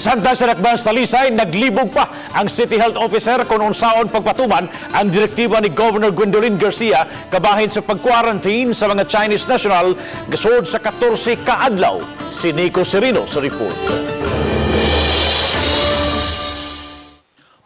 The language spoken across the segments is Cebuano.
Samtang sa Dakbayan sa Talisay, naglibog pa ang City Health Officer kung unsaon pagpatuman ang direktiba ni Governor Gwendolyn Garcia kabahin sa pag-quarantine sa mga Chinese national gasod sa 14 kaadlaw. Si Nico Serino sa report.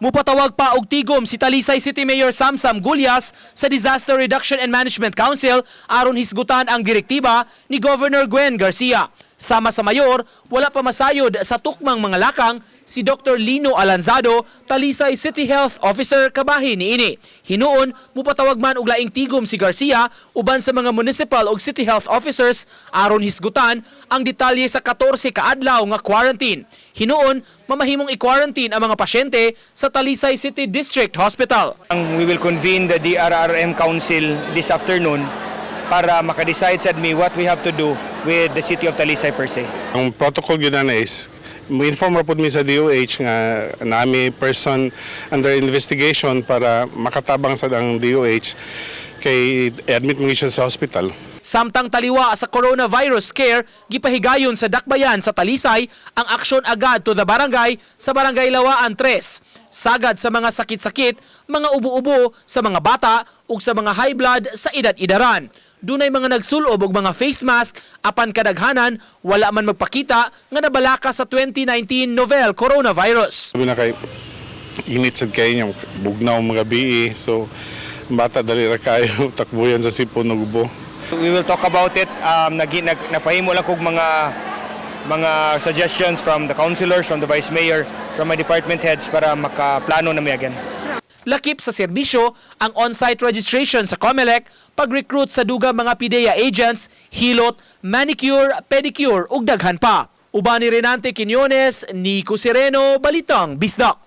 Mupatawag pa og tigom si Talisay City Mayor Samsam Gullas sa Disaster Reduction and Management Council aron hisgutan ang direktiba ni Governor Gwen Garcia. Sama sa mayor, wala pa masayod sa tukmang mga lakang si Dr. Lino Alanzado, Talisay City Health Officer kabahin niini. Hinuon, mupatawag man og laing tigom si Garcia uban sa mga municipal ug city health officers aron hisgutan ang detalye sa 14 kaadlaw nga quarantine. Hinuon, mamahimong i-quarantine ang mga pasyente sa Talisay City District Hospital. We will convene the DRRM Council this afternoon para makadecide sad mi what we have to do with the city of Talisay per se. Ang protocol gyud na is mo-inform ra pud mi sa DOH nga nami person under investigation para makatabang sa ang DOH kay admit mo siya sa hospital. Samtang taliwa sa coronavirus scare, gipahigayon sa Dakbayan sa Talisay ang aksyon agad to the barangay sa Barangay Lawaan 3. Sagad sa mga sakit-sakit, mga ubo-ubo sa mga bata ug sa mga high blood sa edad-idaran. Dunay mga nagsulob og mga face mask apan kadaghanan wala man magpakita nga nabalaka sa 2019 novel coronavirus. Sabi na kay init sad kay niya, bugnaw mga gabi, so ang bata dali ra kayo takbuyan sa sipon ug ubo. We will talk about it. Nag, nag, napahimo lang kog mga suggestions from the councilors, from the vice mayor, from my department heads para makaplano na mi again. Lakip sa serbisyo ang on-site registration sa COMELEC, pag-recruit sa dugang mga PDEA agents, hilot, manicure, pedicure ug daghan pa. Uban ni Renante Quiñones, Nico Sereno, Balitang Bisdak.